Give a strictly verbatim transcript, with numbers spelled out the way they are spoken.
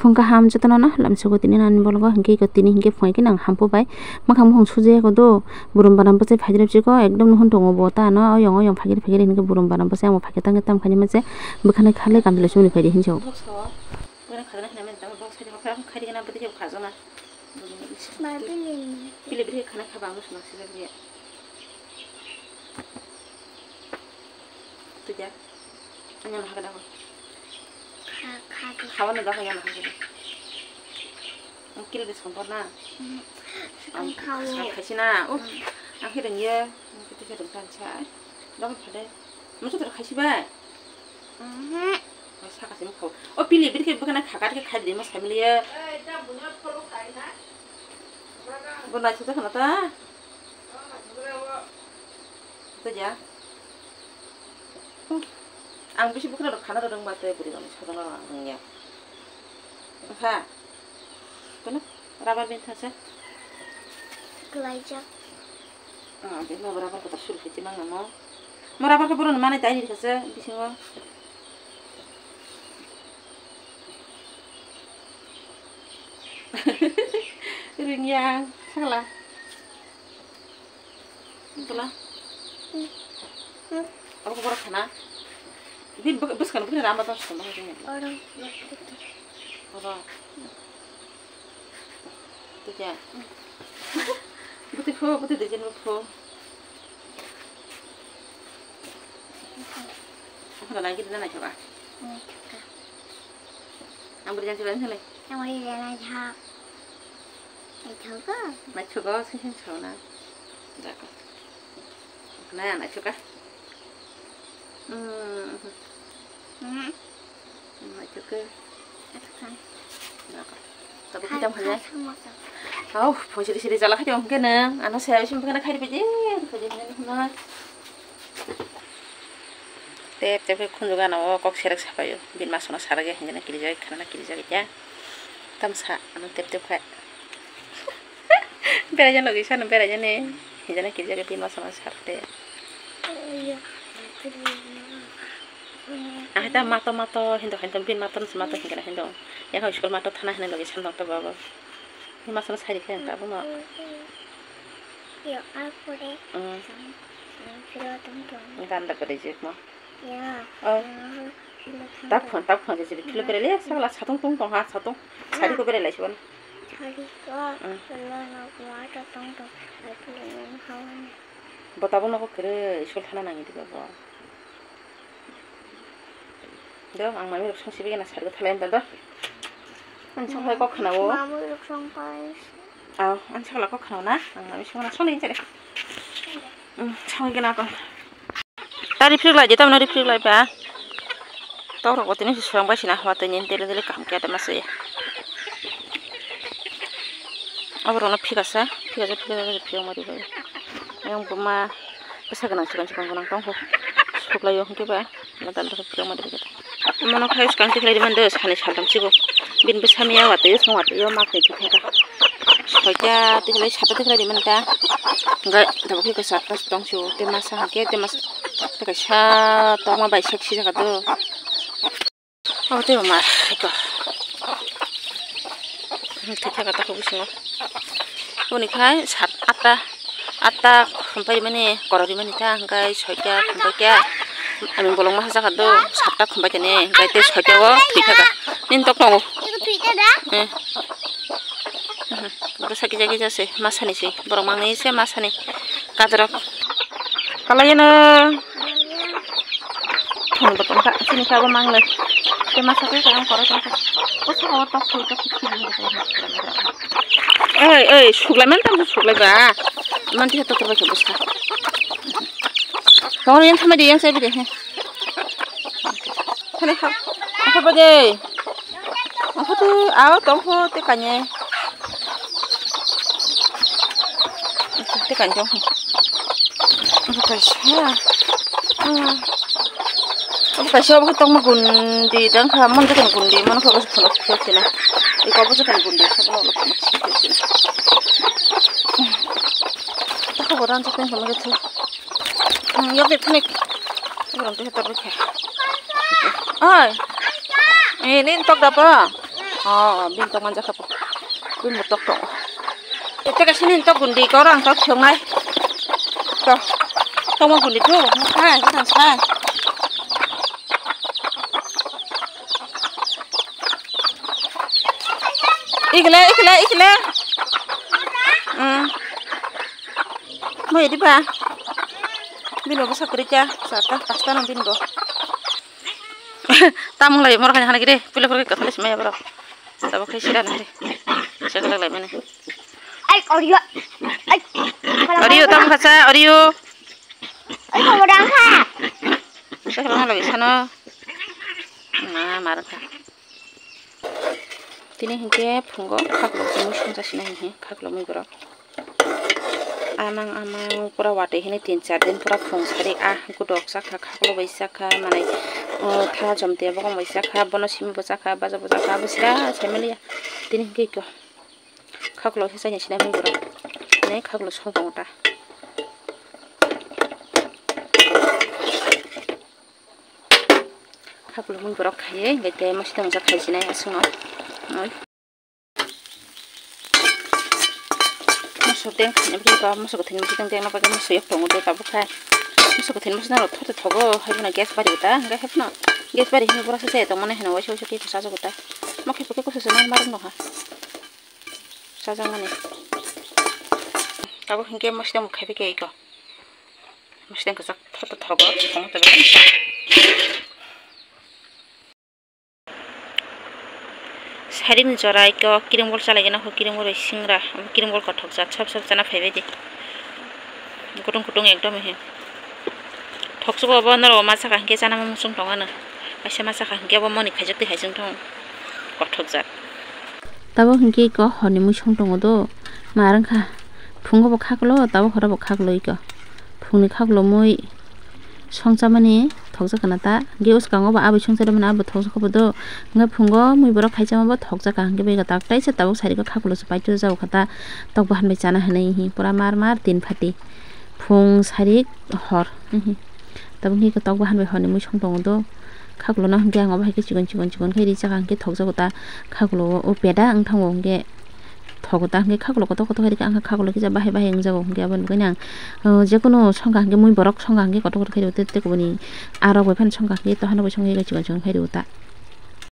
Phung kaham jotono no lamsogo tini nani bolgo, hinkhe iko tini hinkhe phungai khe nang hampu bai mwkhang mukhung sujaya ko do, burum bana bwchai phaikhe chiko ekdom nuhun tongo bo ta no oyong oyong phaikhe phaikhe hinkhe burum bana bwchai amo phaikhe tangkhe tam khaini mase bwkhani kharlai kamchwlwi chumni phaidi hinjo. Box o, bwkhani kharlai hinwi manta box khaidi bokhai khaidi gana bwtwi khe khajana. Barbie lini. Pili bwrwi khana khaba ang suna sijak ya. Tuja. Anya no hakana ko. Kha, kha, kha. Khawa no dakho anya no hakana. Ang kil bwskang por na. Mhm. Ang khawo. Ang khaisi na. Uh. Mm. Ang khe rwngya. Ang khe rwngya rwngya sa. Dakho phade. Musa tor khaisi ba. Mhm. Saka simi khawo. O pili bwrwi khe bwkhana khaka khe khai de ma samili ya. Bo naisuk ta khana ta. Tuja. Ang bisi bwkhana rok khana rok rwngma tei bwrwi rok ni sajagna rok ang rwngya. Wngkha. Kono rubber band thangsa. Klaijak. Ah, bini rubber kotor suri khe mang namo. Mo rubber khe boroni manai tai ni kasa bisingo. Ringya, sakala. Tula. Abo khe borok khana. Bini bwk-, bwskang bwkhani rama tong song tong song. Oro. Oro. Tike. Bwtwi pho, bwtwi dui jen pho. Ang khana nai gidi na naithok a. Naithok kha. Ang bwrwi jang chwla nai. Ang bwrwi jang nai thok. Naithok kha. Naithok kha, sing sing chwla na. Jako. Khana naithok kha. Hmm. Hmm. Naithok kha. Jako. Tabuk hai, kitam hai. Hai, samosa. Au, phone siri siri jala khaidi hwnkhe nwng. Ano saya isim bwkhana khaidi phaidi, khaidi hwnwi hwnwi. Tep tep khe khunju gana o kok serek sapaio. Bin masuna sarage hinjana kirijak, khanana kirijak ya. Tamsa ano tep tep khai. Beraijak logi sano beraijani hinjana kirijak bin masuna sarate. Ahai ta mato mato hindo hindo bin mato mato hingana hindo. Yang school mato thana hinwi logi sano ta babo. Ni masana sai rikhe ang tabuk no. Yo, a pore. Mm. Sam, sam, phiro tong tong. Ganda kwrwi jik mo. Ya. Oh. Phiro tong tong. Tak phone, tak phone jik philo bere le sakla satung tung tong ha satung. Sari ko bere lai sibana. Sari ko. Mm. Phiro no ma ta tong tong. Ai phiro no hawan. Bo tabuk no ko kwrwi school thana nangi diba bo. Do, ang mami rok song sibigena sari ko thalai da do. Ang song hai kok khana o. Mami rok song pai. Aw, ang sakla kok khana na. Ang mami song na song ni jare. Hmm, song gena ko. Tari phrik lai je tamna ri phrik lai ba. Tok rok tini song bai sina hwa tini dele dele kam kya da mase. Abo rok no phikasa, phikasa, phikasa phiyong mari bai. Yang buma bwsa gwnang chikon chikon gwnang tong kho. Suklai o hwnkhe ba. Mono khai swkang tikhlai rimani do sani saltam sigo. Bini bwsa miya watwi o song watwi o ma khe tikhlai ka. Soita tikhlai sata tikhlai rimani ta. Hwnkhe tabuk khe kaisa atta tong sigo. Te masa hwnkhe te masa te kaisa tongma bai sek sijak do. Abo tei bo ma eko. Thwi thaka toko bisingo. Boni khai sat atta, atta khumpai rimani, koro rimani ta, hwnkhe soita khumpai khe. Ani bolong ma hachaka do, satta khumpai tani, hwnkhe tei soita o thwi thaka. Nini tok tongo. Eh. Bwsa kisa kisa se, masani se, borok mangni se masani. Katorok. Kalai no. Thani bo tongkha, chini khe abo mangle. Tei masa khe khe ang koro tongkha. O saka o tok thoi tok thoi. Oi, oi, suklai man tamo suklai ba. Man tisa totor bai khe bwsa. Tongri yang thamai de yang sai bide he. Thani kha. Kha ba de. Ang kha tu, ao tong pho te kanye. Te kanye tong pho. Ang kaisa. Ah. Ang kaisa obo tong ma gundi dang kha, mon joto gundi, mon kha obo phunuk phiyok sina. Iko obo joto gundi, obo phunuk phiyok sina. Tako bo ran joto tong ma joto. Hmm, yok de phunik. Oi. Eh, nini tok da po? Oh, bini tok manjak kha. Bini bo tok tongo. Tei kaisa nini tok gundi, koro ang tok thwngnai. Tok, tokma gundi do, hai, hai, hai. Ikle, ikle, ikle. Hmm. Mo edi ba. Bini bo bwsa kwrwi kha, sata, pasta no bini bo. Tamung lai mor khaina hanai gede, pilo pilo kathal sima ya borok. Tabuk khai sira nari. Sira lai mani. Ai, audio. Ai. Audio tam khacha, audio. Ai, kamu dang kha. Sira lai sano. Ma, mar kha. Tini hinkhe phungo khaklo mui songcha sina hinkhe khaklo mui borok. Amang amang pura watwi hwnwi tin char din pura phung sari ah gudok chakha khaklo bai chakha manai, uh, tha jomte bokong bai chakha bono simi bo chakha baja bo chakha abo sira saimaliya. Tini hinkhe iko khaklo khe chaina sinai mui borok hinwi khaklo song tongo ta. Khaklo mui borok khaiwi, hingke tei mosidang jak khai sinai aswkno. Oi. Moso teng khaina bagwi ba moso kwthwini mosidang tengna bagwi moso yok tongo de tabuk kha. Moso kwthwini mosidang rok thoto thogo, haiphano gas bari ta, hingke haiphano gas bari hino borok se tongmani hino waisa waisa khe chajago ta. Mokhe pokhe kusu se nang marwk nokha. Chajakmani. Tabuk hingke mosidang bo khaibai khe iko. Mosidang kwchak thoto thogo, tongma tongma. Sarim jorai ko kiring bol chalai gana ko kiring bol singra, kiring bol kothok jat sab sab chana phaibai di. Kutung kutung ekdom he. Thoksugo bo norok ma saka hingke chana ma muchung tongano. Kaisa ma saka hingke bo moni khaijak twi khaijak tong. Kothok jat. Tabuk hingke iko horni mui song tongo do. Ma rwngkha. Phungo bo khaklo, tabuk horo bo khaklo iko. Phungni khaklo mui song chamani thokjak kana ta. Hingke uskango bo aboi song charimani abo thokjak kha bo do. Hingke phungo mui borok khai chama bo thokjak kha. Hingke bai tak taisa tabuk sari khe khaklo se paito jago kha ta. Tok bahan bai chana hinui hi pura mar mar tin phati. Phung sari hor. Tabuk hingke tok bahan bai horni mui song tongo do. Khaklo no hingke ang obo hai khe chikon chikon chikon khe ri chakha hingke thokjago ta. Khaklo o peda wng thango hingke thogo ta hingke khaklo kotor kotor khe rikha ang khe khaklo kisa bahai bahai wngjago hingke aboni bagwi ang, uh, jekunu songkha hingke mui borok songkha hingke kotor kotor khe ri o tei tei kubuni arok bai phano songkha hingke tohano bai songkha hingke chikon chikon khe ri o ta.